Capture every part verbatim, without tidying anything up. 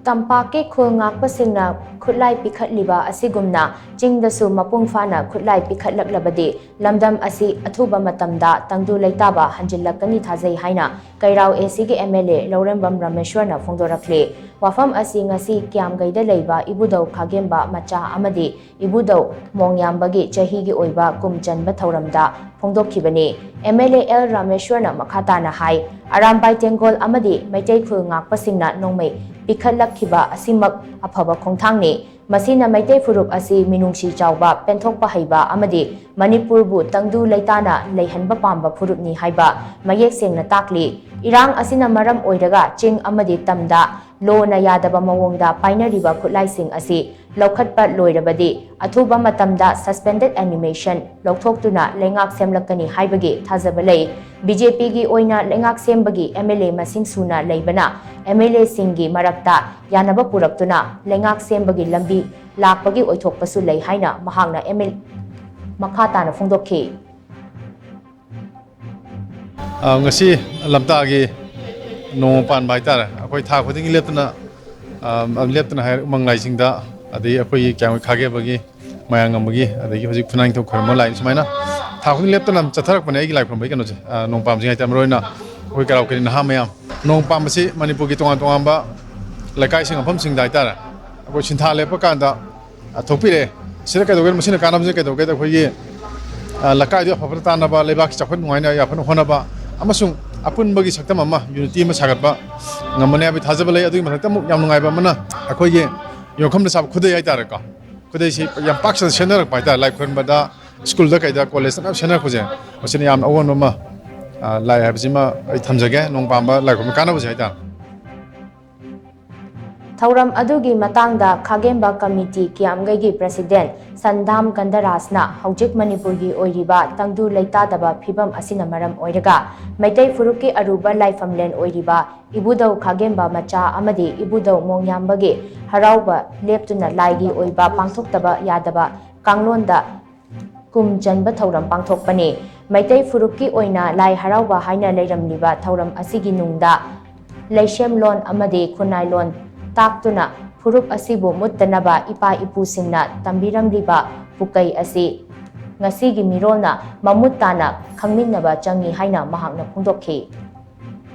ꯇꯝꯄꯥꯛꯀꯤ ꯈꯨꯜ ꯉꯥꯛꯄꯁꯤꯡꯅ ꯈꯨꯠꯂꯥꯏ ꯄꯤꯈꯠꯂꯤꯕ ꯑꯁꯤꯒꯨꯝꯅ ꯆꯤꯡꯗꯁꯨ ꯃꯄꯨꯡ ꯐꯥꯅ ꯈꯨꯠꯂꯥꯏ ꯄꯤꯈꯠꯂꯛꯂꯕꯗꯤ ꯂꯝꯗꯝ ꯑꯁꯤ ꯑꯊꯨꯕ ꯃꯇꯝꯗ ꯇꯪꯗꯨ ꯂꯩꯇꯥꯕ ꯍꯟꯖꯤꯜꯂꯛꯀꯅꯤ ꯊꯥꯖꯩ ꯍꯥꯏꯅ ꯀꯩꯔꯥꯎ ꯑꯦ ꯁꯤꯒꯤ ꯑꯦꯝ ꯑꯦꯜ ꯑꯦ ꯂꯧꯔꯦꯝꯕꯝ ꯔꯥꯃꯦꯁ꯭ꯋꯔꯅ ꯐꯣꯡꯗꯣꯔꯛꯂꯤ꯫ ꯋꯥꯐꯝ ꯑꯁꯤ ꯉꯁꯤ ꯀꯤꯌꯥꯝꯒꯩꯗ ꯂꯩꯕ ꯏꯕꯨꯙꯧ ꯈꯥꯒꯦꯝꯕ ꯃꯆꯥ ꯑꯃꯗꯤ ꯏꯕꯨꯙꯧ ꯃꯣꯡꯌꯥꯝꯕꯒꯤ ꯆꯍꯤꯒꯤ ꯑꯣꯏꯕ ꯀꯨꯝ ꯆꯟꯕ ꯊꯧꯔꯝꯗ ꯐꯣꯡꯗꯣꯛꯈꯤꯕꯅꯤ꯫ ꯑꯦꯝ ꯑꯦꯜ ꯑꯦ ꯑꯦꯜ ꯔꯥꯃꯦꯁ꯭ꯋꯔꯅ ꯃꯈꯥ ꯇꯥꯅ ꯍꯥꯏ, ꯑꯔꯥꯝꯕꯥꯏ ꯇꯦꯡꯒꯣꯜ ꯑꯃꯗꯤ ꯃꯩꯇꯩ ꯈꯨꯜ ꯉꯥꯛꯄꯁꯤꯡꯅ ꯅꯣꯡꯃꯩ ꯄꯤꯈꯠꯂꯛꯈꯤꯕ ꯑꯁꯤꯃꯛ ꯑꯐꯕ ꯈꯣꯡꯊꯥꯡꯅꯤ꯫ ꯃꯁꯤꯅ ꯃꯩꯇꯩ ꯐꯨꯔꯨꯞ ꯑꯁꯤ ꯃꯤꯅꯨꯡꯁꯤ ꯆꯥꯎꯕ, ꯄꯦꯟꯊꯣꯛꯄ ꯍꯩꯕ ꯑꯃꯗꯤ ꯃꯅꯤꯄꯨꯔꯕꯨ ꯇꯪꯗꯨ ꯂꯩꯇꯥꯅ ꯂꯩꯍꯟꯕ ꯄꯥꯝꯕ ꯐꯨꯔꯨꯞꯅꯤ ꯍꯥꯏꯕ ꯃꯌꯦꯛ ꯁꯦꯡꯅ ꯇꯥꯛꯂꯤ꯫ ꯏꯔꯥꯡ ꯑꯁꯤꯅ ꯃꯔꯝ ꯑꯣꯏꯔꯒ ꯆꯤꯡ ꯑꯃꯗꯤ ꯇꯝꯗ ꯂꯣꯅ ꯌꯥꯗꯕ ꯃꯑꯣꯡꯗ ꯄꯥꯏꯅꯔꯤꯕ ꯈꯨꯠꯂꯥꯏꯁꯤꯡ ꯑꯁꯤ ꯂꯧꯈꯠꯄ ꯂꯣꯏꯔꯕꯗꯤ ꯑꯊꯨꯕ ꯃꯇꯝꯗ suspended animation ꯂꯧꯊꯣꯛꯇꯨꯅ ꯂꯩꯉꯥꯛ ꯁꯦꯝꯂꯛꯀꯅꯤ ꯍꯥꯏꯕꯒꯤ ꯊꯥꯖꯕ ꯂꯩ꯫ ꯕꯤ ꯖꯦ ꯄꯤꯒꯤ ꯑꯣꯏꯅ ꯂꯩꯉꯥꯛ ꯁꯦꯝꯕꯒꯤ ꯑꯦꯝ ꯑꯦꯜ ꯑꯦ ꯃꯁꯤꯡ ꯁꯨꯅ ꯂꯩꯕꯅ ꯑꯦꯝ ꯑꯦꯜ ꯑꯦꯁꯤꯡꯒꯤ ꯃꯔꯛꯇ ꯌꯥꯅꯕ ꯄꯨꯔꯛꯇꯨꯅ ꯂꯩꯉꯥꯛ ꯁꯦꯝꯕꯒꯤ ꯂꯝꯕꯤ ꯂꯥꯛꯄꯒꯤ ꯑꯣꯏꯊꯣꯛꯄꯁꯨ ꯂꯩ ꯍꯥꯏꯅ ꯃꯍꯥꯛꯅ ꯑꯦꯝ ꯑꯦꯜ ꯃꯈꯥ ꯇꯥꯅ ꯐꯣꯡꯗꯣꯛꯈꯤ꯫ ꯑ, ꯉꯁꯤ ꯂꯝꯇꯥꯒꯤ ꯅꯣꯡꯃ ꯄꯥꯟꯕ ꯍꯥꯏꯇꯥꯔꯦ꯫ ꯑꯩꯈꯣꯏ ꯊꯥ ꯈꯨꯗꯤꯡꯒꯤ ꯂꯦꯞꯇꯅ, ꯑ, ꯂꯦꯞꯇꯅ ꯍꯥꯏ ꯎꯃꯪ ꯂꯥꯏꯁꯤꯡꯗ, ꯑꯗꯩ ꯑꯩꯈꯣꯏꯒꯤ ꯀꯌꯥꯝꯒꯩ ꯈꯥꯒꯦꯕꯒꯤ, ꯃꯌꯥꯡ ꯑꯃꯒꯤ, ꯑꯗꯒꯤ ꯍꯧꯖꯤꯛ ꯐꯨꯅꯥꯏꯅꯤꯡꯊꯧ ꯈꯣꯏꯔꯝꯕ ꯂꯥꯏ, ꯁꯨꯃꯥꯏꯅ ꯊꯥ ꯈꯨꯗꯤꯡ ꯂꯦꯞꯇꯅ ꯆꯠꯊꯔꯛꯄꯅꯦ ꯑꯩꯒꯤ ꯂꯥꯏ ꯈꯨꯔꯨꯝꯕꯒꯤ ꯀꯩꯅꯣꯁꯦ, ꯑ, ꯅꯣꯡ ꯄꯥꯝꯕꯁꯤꯡ ꯍꯥꯏꯇꯥꯔꯦ꯫ ꯃꯔꯨ ꯑꯣꯏꯅ ꯑꯩꯈꯣꯏ ꯀꯩꯔꯥꯎ ꯀꯦꯔꯤ ꯅꯍꯥ ꯃꯌꯥꯝ, ꯅꯣꯡ ꯄꯥꯝꯕꯁꯤ ꯃꯅꯤꯄꯨꯔꯒꯤ ꯇꯣꯉꯥꯟ ꯇꯣꯉꯥꯟꯕ ꯂꯩꯀꯥꯏꯁꯤꯡ, ꯃꯐꯝꯁꯤꯡꯗ ꯍꯥꯏꯇꯥꯔꯦ, ꯑꯩꯈꯣꯏ ꯁꯤꯟꯊꯥ ꯂꯦꯞꯄ ꯀꯥꯟꯗ, ꯑ, ꯊꯣꯛꯄꯤꯔꯛꯑꯦ꯫ ꯁꯤꯗ ꯀꯩꯗꯧꯒꯦ, ꯃꯁꯤꯅ ꯀꯥꯟꯅꯕꯁꯦ ꯀꯩꯗꯧꯒꯦꯗ, ꯑꯩꯈꯣꯏꯒꯤ, ꯑ, ꯂꯩꯀꯥꯏꯗꯨ ꯑꯐꯕꯗ ꯇꯥꯅꯕ, ꯂꯩꯕꯥꯛꯀꯤ ꯆꯥꯎꯈꯠ ꯅꯨꯡꯉꯥꯏꯅ ꯌꯥꯐꯅ ꯍꯣꯠꯅꯕ, ꯑꯃꯁꯨꯡ ꯑꯄꯨꯟꯕꯒꯤ ꯁꯛꯇꯝ ꯑꯃ, unity ꯑꯃ ꯁꯥꯒꯠꯄ ꯉꯝꯃꯅꯤ ꯍꯥꯏꯕꯒꯤ ꯊꯥꯖꯕ ꯂꯩ꯫ ꯑꯗꯨꯒꯤ ꯃꯊꯛꯇ ꯑꯃꯨꯛ ꯌꯥꯝ ꯅꯨꯡꯉꯥꯏꯕ ꯑꯃꯅ, ꯑꯩꯈꯣꯏꯒꯤ ꯌꯣꯟꯐꯝꯗ ꯁꯥꯕ ꯈꯨꯗꯩ ꯍꯥꯏꯇꯥꯔꯦꯀꯣ, ꯈꯨꯗꯩꯁꯤ ꯌꯥꯝ ꯄꯥꯛ ꯁꯟꯅ ꯁꯦꯠꯅꯔꯛꯄ ꯍꯥꯏꯇꯥꯔꯦ, ꯂꯥꯏ ꯈꯨꯔꯨꯝꯕꯗ, ꯁ꯭ꯀꯨꯜꯗ ꯀꯩꯗ, ꯀꯣꯂꯦꯖꯇ ꯃꯌꯥꯝ ꯁꯦꯠꯅꯔꯛꯄꯁꯦ, ꯃꯁꯤꯅ ꯌꯥꯝꯅ ꯑꯑꯣꯟꯕ ꯑꯃ, ꯑ, ꯂꯥꯛꯑꯦ ꯍꯥꯏꯕꯁꯤꯃ ꯑꯩ ꯊꯝꯖꯒꯦ, ꯅꯣꯡ ꯄꯥꯝꯕ ꯂꯥꯏ ꯈꯨꯔꯨꯝꯕ ꯀꯥꯟꯅꯕꯁꯦ ꯍꯥꯏꯇꯥꯔꯦ꯫ ꯊꯧꯔꯝ ꯑꯗꯨꯒꯤ ꯃꯇꯥꯡꯗ ꯈꯥꯒꯦꯝꯕ ꯀꯃꯤꯇꯤ ꯀꯤꯌꯥꯝꯒꯩꯒꯤ president ꯁꯟꯗꯥꯝ ꯀꯟꯗꯔꯥꯖꯅ ꯍꯧꯖꯤꯛ ꯃꯅꯤꯄꯨꯔꯒꯤ ꯑꯣꯏꯔꯤꯕ ꯇꯪꯗꯨ ꯂꯩꯇꯥꯗꯕ ꯐꯤꯕꯝ ꯑꯁꯤꯅ ꯃꯔꯝ ꯑꯣꯏꯔꯒ ꯃꯩꯇꯩ ꯐꯨꯔꯨꯞꯀꯤ ꯑꯔꯨꯕ ꯂꯥꯏꯐꯝꯂꯦꯟ ꯑꯣꯏꯔꯤꯕ ꯏꯕꯨꯙꯧ ꯈꯥꯒꯦꯝꯕ ꯃꯆꯥ ꯑꯃꯗꯤ ꯏꯕꯨꯙꯧ ꯃꯣꯡꯌꯥꯝꯕꯒꯤ ꯍꯔꯥꯎꯕ ꯂꯦꯞꯇꯨꯅ ꯂꯥꯏꯒꯤ ꯑꯣꯏꯕ ꯄꯥꯡꯊꯣꯛꯇꯕ ꯌꯥꯗꯕ ꯀꯥꯡꯂꯣꯟꯗ ꯀꯨꯝ ꯆꯟꯕ ꯊꯧꯔꯝ ꯄꯥꯡꯊꯣꯛꯄꯅꯤ꯫ ꯃꯩꯇꯩ ꯐꯨꯔꯨꯞꯀꯤ ꯑꯣꯏꯅ ꯂꯥꯏ ꯍꯔꯥꯎꯕ ꯍꯥꯏꯅ ꯂꯩꯔꯝꯂꯤꯕ ꯊꯧꯔꯝ ꯑꯁꯤꯒꯤ ꯅꯨꯡꯗ ꯂꯩꯁꯦꯝꯂꯣꯟ ꯑꯃꯗꯤ ꯈꯨꯟꯅꯥꯏꯂꯣꯟ ꯇꯥꯛꯇꯨꯅ ꯐꯨꯔꯨꯞ ꯑꯁꯤꯕꯨ ꯃꯨꯠꯇꯅꯕ ꯏꯄꯥ ꯏꯄꯨꯁꯤꯡꯅ ꯇꯝꯕꯤꯔꯝꯂꯤꯕ ꯄꯨꯀꯩ ꯑꯁꯤ ꯉꯁꯤꯒꯤ ꯃꯤꯔꯣꯜꯅ ꯃꯃꯨꯠ ꯇꯥꯅ ꯈꯪꯃꯤꯟꯅꯕ ꯆꯪꯏ ꯍꯥꯏꯅ ꯃꯍꯥꯛꯅ ꯐꯣꯡꯗꯣꯛꯈꯤ꯫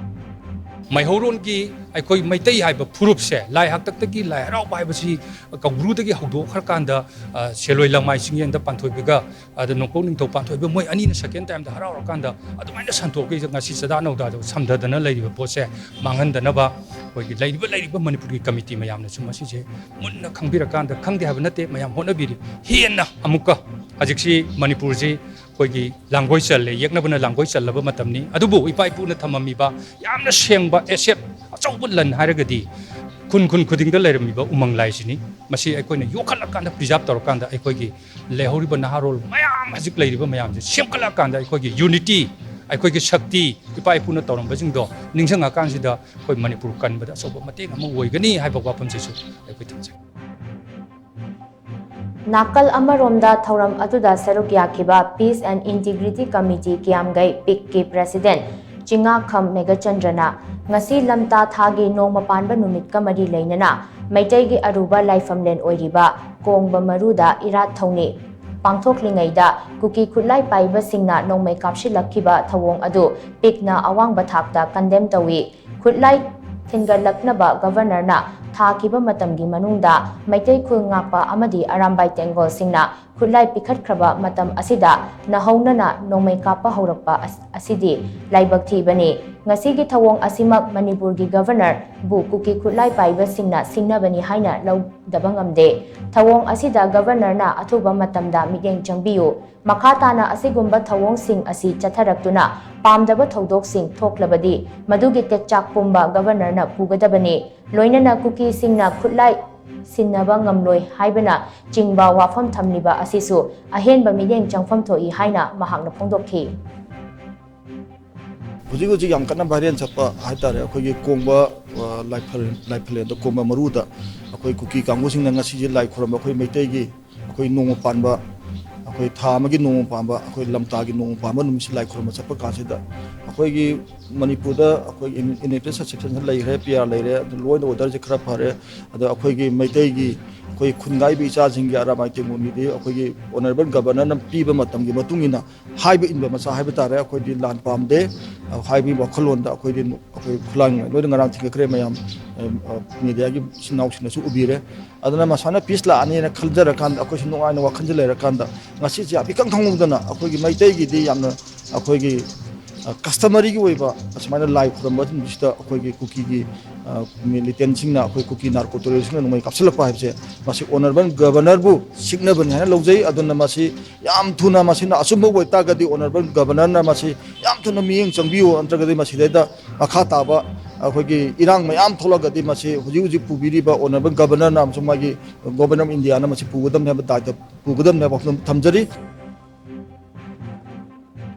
ꯃꯩꯍꯧꯔꯣꯟꯒꯤ ꯑꯩꯈꯣꯏ ꯃꯩꯇꯩ ꯍꯥꯏꯕ ꯐꯨꯔꯨꯞꯁꯦ ꯂꯥꯏ ꯍꯥꯛꯇꯛꯇꯒꯤ ꯂꯥꯏ ꯍꯔꯥꯎꯕ ꯍꯥꯏꯕꯁꯤ ꯀꯧꯕ꯭ꯔꯨꯗꯒꯤ ꯍꯧꯗꯣꯛꯈ꯭ꯔꯀꯥꯟꯗ, ꯑ, ꯁꯦꯂꯣꯏ ꯂꯃꯥꯏ ꯆꯤꯡꯌꯦꯟꯗ ꯄꯥꯟꯊꯣꯏꯕꯒ ꯑꯗ ꯅꯣꯡꯄꯣꯛ ꯅꯤꯡꯊꯧ ꯄꯥꯟꯊꯣꯏꯕ ꯃꯣꯏ ꯑꯅꯤꯅ second time ꯗ ꯍꯔꯥꯎꯔꯀꯥꯟꯗ ꯑꯗꯨꯃꯥꯏꯅ ꯁꯟꯇꯣꯛꯈꯤꯁꯦ꯫ ꯉꯁꯤ ꯆꯗꯥ ꯅꯧꯗꯥꯗ ꯁꯝꯊꯗꯅ ꯂꯩꯔꯤꯕ ꯄꯣꯠꯁꯦ ꯃꯥꯡꯍꯟꯗꯅꯕ ꯑꯩꯈꯣꯏꯒꯤ ꯂꯩꯔꯤꯕ ꯂꯩꯔꯤꯕ ꯃꯅꯤꯄꯨꯔꯒꯤ ꯀꯃꯤꯇꯤ ꯃꯌꯥꯝꯅꯁꯨ ꯃꯁꯤꯁꯦ ꯃꯨꯟꯅ ꯈꯪꯕꯤꯔꯀꯥꯟꯗ, ꯈꯪꯗꯦ ꯍꯥꯏꯕ ꯅꯠꯇꯦ, ꯃꯌꯥꯝ ꯍꯣꯠꯅꯕꯤꯔꯤ꯫ ꯍꯦꯟꯅ ꯑꯃꯨꯛꯀ ꯍꯧꯖꯤꯛꯁꯤ ꯃꯅꯤꯄꯨꯔꯁꯤ ꯑꯩꯈꯣꯏꯒꯤ ꯂꯥꯡꯒꯣꯏ ꯆꯜꯂꯦ, ꯌꯦꯛꯅꯕꯅ ꯂꯥꯡꯒꯣꯏ ꯆꯜꯂꯕ ꯃꯇꯝꯅꯤ꯫ ꯑꯗꯨꯕꯨ ꯏꯄꯥ ꯏꯄꯨꯅ ꯊꯝꯃꯝꯃꯤꯕ ꯌꯥꯝꯅ ꯁꯦꯡꯕ asset, ꯑꯆꯧꯕ ꯂꯟ ꯍꯥꯏꯔꯒꯗꯤ ꯈꯨꯟ ꯈꯨꯟ ꯈꯨꯗꯤꯡꯗ ꯂꯩꯔꯝꯃꯤꯕ ꯎꯃꯪ ꯂꯥꯏꯁꯤꯅꯤ꯫ ꯃꯁꯤ ꯑꯩꯈꯣꯏꯅ ꯌꯣꯛꯈꯠꯂꯀꯥꯟꯗ, preserve ꯇꯧꯔꯀꯥꯟꯗ ꯑꯩꯈꯣꯏꯒꯤ ꯂꯩꯍꯧꯔꯤꯕ ꯅꯍꯥꯔꯣꯜ ꯃꯌꯥꯝ, ꯍꯧꯖꯤꯛ ꯂꯩꯔꯤꯕ ꯃꯌꯥꯝꯁꯦ ꯁꯦꯝꯒꯠꯂꯛꯑꯀꯥꯟꯗ ꯑꯩꯈꯣꯏꯒꯤ unity, ꯑꯩꯈꯣꯏꯒꯤ ꯁꯛꯇꯤ, ꯏꯄꯥ ꯏꯄꯨꯅ ꯇꯧꯔꯝꯕꯁꯤꯡꯗꯣ ꯅꯤꯡꯁꯤꯡꯉꯀꯥꯟꯁꯤꯗ ꯑꯩꯈꯣꯏ ꯃꯅꯤꯄꯨꯔ ꯀꯟꯕꯗ ꯑꯆꯧꯕ ꯃꯇꯦꯡ ꯑꯃ ꯑꯣꯏꯒꯅꯤ ꯍꯥꯏꯕ ꯋꯥꯐꯝꯁꯤꯁꯨ ꯑꯩꯈꯣꯏ ꯊꯝꯖꯒꯦ꯫ ꯅꯥꯀꯜ ꯑꯃꯔꯣꯝꯗ ꯊꯧꯔꯝ ꯑꯗꯨꯗ ꯁꯔꯨꯛ ꯌꯥꯈꯤꯕ Peace and Integrity Committee ꯀꯤꯌꯥꯝꯒꯩ ꯄꯤꯛꯀꯤ president ꯆꯤꯉꯥꯈꯝ ꯃꯦꯘꯆꯟꯗ꯭ꯔꯅ ꯉꯁꯤ ꯂꯝꯇꯥ ꯊꯥꯒꯤ ꯅꯣꯡꯃ ꯄꯥꯟꯕ ꯅꯨꯃꯤꯠꯀ ꯃꯔꯤ ꯂꯩꯅꯅ ꯃꯩꯇꯩꯒꯤ ꯑꯔꯨꯕ ꯂꯥꯏꯐꯝꯂꯦꯟ ꯑꯣꯏꯔꯤꯕ ꯀꯣꯡꯕ ꯃꯔꯨꯗ ꯏꯔꯥꯠ ꯊꯧꯅꯤ ꯄꯥꯡꯊꯣꯛꯂꯤꯉꯩꯗ ꯀꯨꯀꯤ ꯈꯨꯠꯂꯥꯏ ꯄꯥꯏꯕꯁꯤꯡꯅ ꯅꯣꯡꯃꯩ ꯀꯥꯞꯁꯤꯜꯂꯛꯈꯤꯕ ꯊꯧꯑꯣꯡ ꯑꯗꯨ ꯄꯤꯛꯅ ꯑꯋꯥꯡꯕ ꯊꯥꯛꯇ condemn ꯇꯧꯏ꯫ ꯈꯨꯠꯂꯥꯏ ꯊꯤꯟꯒꯠꯂꯛꯅꯕ ꯒꯚꯔꯅꯔꯅ ꯊꯥꯈꯤꯕ ꯃꯇꯝꯒꯤ ꯃꯅꯨꯡꯗ ꯃꯩꯇꯩ ꯈꯨꯜ ꯉꯥꯛꯄ ꯑꯃꯗꯤ ꯑꯔꯥꯝꯕꯥꯏ ꯇꯦꯡꯒꯣꯜꯁꯤꯡꯅ ꯈꯨꯠꯂꯥꯏ ꯄꯤꯈꯠꯈ꯭ꯔꯕ ꯃꯇꯝ ꯑꯁꯤꯗ ꯅꯧꯍꯧꯅꯅ ꯅꯣꯡꯃꯩ ꯀꯥꯞꯄ ꯍꯧꯔꯛꯄ ꯑꯁ-, ꯑꯁꯤꯗꯤ ꯂꯥꯏꯕꯛ ꯊꯤꯕꯅꯤ꯫ ꯉꯁꯤꯒꯤ ꯊꯧꯑꯣꯡ ꯑꯁꯤꯃꯛ ꯃꯅꯤꯄꯨꯔꯒꯤ ꯒꯚꯔꯅꯔꯕꯨ ꯀꯨꯀꯤ ꯈꯨꯠꯂꯥꯏ ꯄꯥꯏꯕꯁꯤꯡꯅ ꯁꯤꯡꯅꯕꯅꯤ ꯍꯥꯏꯅ ꯂꯧꯗꯕ ꯉꯝꯗꯦ꯫ ꯊꯧꯑꯣꯡ ꯑꯁꯤꯗ ꯒꯚꯔꯅꯔꯅ ꯑꯊꯨꯕ ꯃꯇꯝꯗ ꯃꯤꯠꯌꯦꯡ ꯆꯪꯕꯤꯌꯨ꯫ ꯃꯈꯥ ꯇꯥꯅ ꯑꯁꯤꯒꯨꯝꯕ ꯊꯧꯑꯣꯡꯁꯤꯡ ꯑꯁꯤ ꯆꯠꯊꯔꯛꯇꯨꯅ ꯄꯥꯝꯗꯕ ꯊꯧꯗꯣꯛꯁꯤꯡ ꯊꯣꯛꯂꯕꯗꯤ ꯃꯗꯨꯒꯤ ꯇꯦꯛꯆꯥꯛ ꯄꯨꯝꯕ ꯒꯚꯔꯅꯔꯅ ꯄꯨꯒꯗꯕꯅꯤ꯫ ꯂꯣꯏꯅꯅ ꯀꯨꯀꯤꯁꯤꯡꯅ ꯈꯨꯠꯂꯥꯏ ꯁꯤꯟꯅꯕ ꯉꯝꯂꯣꯏ ꯍꯥꯏꯕꯅ ꯆꯤꯡꯕ ꯋꯥꯐꯝ ꯊꯝꯂꯤꯕ ꯑꯁꯤꯁꯨ ꯑꯍꯦꯟꯕ ꯃꯤꯠꯌꯦꯡ ꯆꯪꯐꯝ ꯊꯣꯛꯏ ꯍꯥꯏꯅ ꯃꯍꯥꯛꯅ ꯐꯣꯡꯗꯣꯛꯈꯤ꯫ ꯍꯧꯖꯤꯛ ꯍꯧꯖꯤꯛ ꯌꯥꯝ ꯀꯟꯅ viral ꯆꯠꯄ ꯍꯥꯏꯇꯥꯔꯦ, ꯑꯩꯈꯣꯏꯒꯤ ꯀꯣꯡꯕ, ꯑ, ꯂꯥꯏꯐ-, ꯂꯥꯏꯐꯝꯂꯦꯟꯗ ꯀꯣꯡꯕ ꯃꯔꯨꯗ ꯑꯩꯈꯣꯏ ꯀꯨꯀꯤ ꯀꯥꯡꯕꯨꯁꯤꯡꯅ ꯉꯁꯤꯁꯦ ꯂꯥꯏ ꯈꯨꯔꯝꯕ, ꯑꯩꯈꯣꯏ ꯃꯩꯇꯩꯒꯤ ꯑꯩꯈꯣꯏ ꯅꯣꯡꯃ ꯄꯥꯟꯕ, ꯑꯩꯈꯣꯏ ꯑꯩꯈꯣꯏ ꯊꯥ ꯑꯃꯒꯤ ꯅꯣꯡꯃ ꯄꯥꯟꯕ, ꯑꯩꯈꯣꯏ ꯂꯝꯇꯥꯒꯤ ꯅꯣꯡꯃ ꯄꯥꯟꯕ ꯅꯨꯃꯤꯠꯁꯤ ꯂꯥꯏ ꯈꯨꯔꯨꯝꯕ ꯆꯠꯄ ꯀꯥꯟꯁꯤꯗ, ꯑꯩꯈꯣꯏꯒꯤ ꯃꯅꯤꯄꯨꯔꯗ ꯑꯩꯈꯣꯏ ꯏꯟ-, ꯏꯟꯑꯦꯛꯇꯤꯚ ꯁꯕꯁꯀ꯭ꯔꯤꯞꯁꯟ ꯂꯩꯈ꯭ꯔꯦ, ꯄꯤ ꯑꯥꯔ ꯂꯩꯔꯦ, ꯑꯗꯨ ꯂꯣꯏꯅ ꯑꯣꯔꯗꯔꯁꯦ ꯈꯔ ꯐꯔꯦ꯫ ꯑꯗꯣ ꯑꯩꯈꯣꯏꯒꯤ ꯃꯩꯇꯩꯒꯤ, ꯑꯩꯈꯣꯏ ꯈꯨꯟꯒꯥꯏꯕ ꯏꯆꯥꯁꯤꯡꯒꯤ ꯑꯔꯥꯃꯥꯏ ꯇꯦꯡꯒꯣꯜꯒꯤꯗꯤ ꯑꯩꯈꯣꯏꯒꯤ ꯑꯣꯅꯔꯦꯕꯜ ꯒꯕꯔꯅꯔꯅ ꯄꯤꯕ ꯃꯇꯝꯒꯤ ꯃꯇꯨꯡ ꯏꯟꯅ ꯍꯥꯏꯕ ꯏꯟꯕ ꯃꯆꯥ ꯍꯥꯏꯕ ꯇꯥꯔꯦ꯫ ꯑꯩꯈꯣꯏꯗꯤ ꯂꯥꯟ ꯄꯥꯝꯗꯦ, ꯍꯥꯏꯕꯒꯤ ꯋꯥꯈꯜꯂꯣꯟꯗ ꯑꯩꯈꯣꯏꯗꯤ ꯑꯩꯈꯣꯏ ꯈꯨꯂꯥꯡ ꯂꯣꯏꯅ ꯉꯔꯥꯡ ꯊꯤꯡꯒꯠꯈ꯭ꯔꯦ꯫ ꯃꯌꯥꯝ, ꯑ, ꯑ, ꯃꯦꯗꯤꯌꯥꯒꯤ ꯏꯆꯤꯟ ꯏꯅꯥꯎꯁꯤꯡꯅꯁꯨ ꯎꯕꯤꯔꯦ꯫ ꯑꯗꯨꯅ ꯃꯁꯥꯅ ꯄꯤꯁ ꯂꯥꯛꯑꯅꯤꯅ ꯈꯟꯖꯔꯀꯥꯟꯗ, ꯑꯩꯈꯣꯏꯁꯨ ꯅꯨꯡꯉꯥꯏꯅ ꯋꯥꯈꯜꯁꯦ ꯂꯩꯔꯀꯥꯟꯗ, ꯉꯁꯤꯁꯦ ꯌꯥꯝ ꯏꯈꯪ ꯈꯪꯍꯧꯗꯅ ꯑꯩꯈꯣꯏꯒꯤ ꯃꯩꯇꯩꯒꯤꯗꯤ ꯌꯥꯝꯅ ꯑꯩꯈꯣꯏꯒꯤ, ꯑ, ꯀꯁꯇꯃꯔꯤꯒꯤ ꯑꯣꯏꯕ ꯑꯁꯨꯃꯥꯏꯅ ꯂꯥꯏ ꯈꯨꯔꯨꯝꯕꯁꯤꯡꯁꯤꯗ ꯑꯩꯈꯣꯏꯒꯤ ꯀꯨꯀꯤꯒꯤ, ꯑ, ꯃꯤꯂꯤꯇꯦꯟꯁꯤꯡꯅ, ꯑꯩꯈꯣꯏ ꯀꯨꯀꯤ ꯅꯥꯔꯀꯣ ꯇꯦꯔꯣꯔꯤꯁꯁꯤꯡꯅ ꯅꯣꯡꯃꯩ ꯀꯥꯞꯁꯤꯜꯂꯛꯄ ꯍꯥꯏꯕꯁꯦ, ꯃꯁꯤ ꯑꯣꯅꯔꯦꯕꯜ ꯒꯕꯔꯅꯔꯕꯨ ꯁꯤꯡꯅꯕꯅꯤ ꯍꯥꯏꯅ ꯂꯧꯖꯩ꯫ ꯑꯗꯨꯅ ꯃꯁꯤ ꯌꯥꯝ ꯊꯨꯅ, ꯃꯁꯤꯅ ꯑꯆꯨꯝꯕ ꯑꯣꯏꯇꯥꯔꯒꯗꯤ ꯑꯣꯅꯔꯦꯕꯜ ꯒꯕꯔꯅꯔꯅ ꯃꯁꯤ ꯌꯥꯝ ꯊꯨꯅ ꯃꯤꯠꯌꯦꯡ ꯆꯪꯕꯤꯌꯨ, ꯅꯠꯇ꯭ꯔꯒꯗꯤ ꯃꯁꯤꯗꯩꯗ ꯃꯈꯥ ꯇꯥꯕ ꯑꯩꯈꯣꯏꯒꯤ ꯏꯔꯥꯡ ꯃꯌꯥꯝ ꯊꯣꯛꯂꯒꯗꯤ ꯃꯁꯤ ꯍꯧꯖꯤꯛ ꯍꯧꯖꯤꯛ ꯄꯨꯕꯤꯔꯤꯕ ꯑꯣꯅꯔꯦꯕꯜ ꯒꯕꯔꯅꯔꯅ ꯑꯃꯁꯨꯡ ꯃꯥꯒꯤ ꯒꯣꯕꯔꯃꯦꯟ ꯑꯣꯐ ꯏꯟꯗꯤꯌꯥꯅ ꯃꯁꯤ ꯄꯨꯒꯗꯕꯅꯤ ꯍꯥꯏꯕ ꯗꯥꯏꯇ ꯄꯨꯒꯗꯕꯅꯤ ꯍꯥꯏꯕ ꯋꯥꯐꯝ ꯊꯝꯖꯔꯤ꯫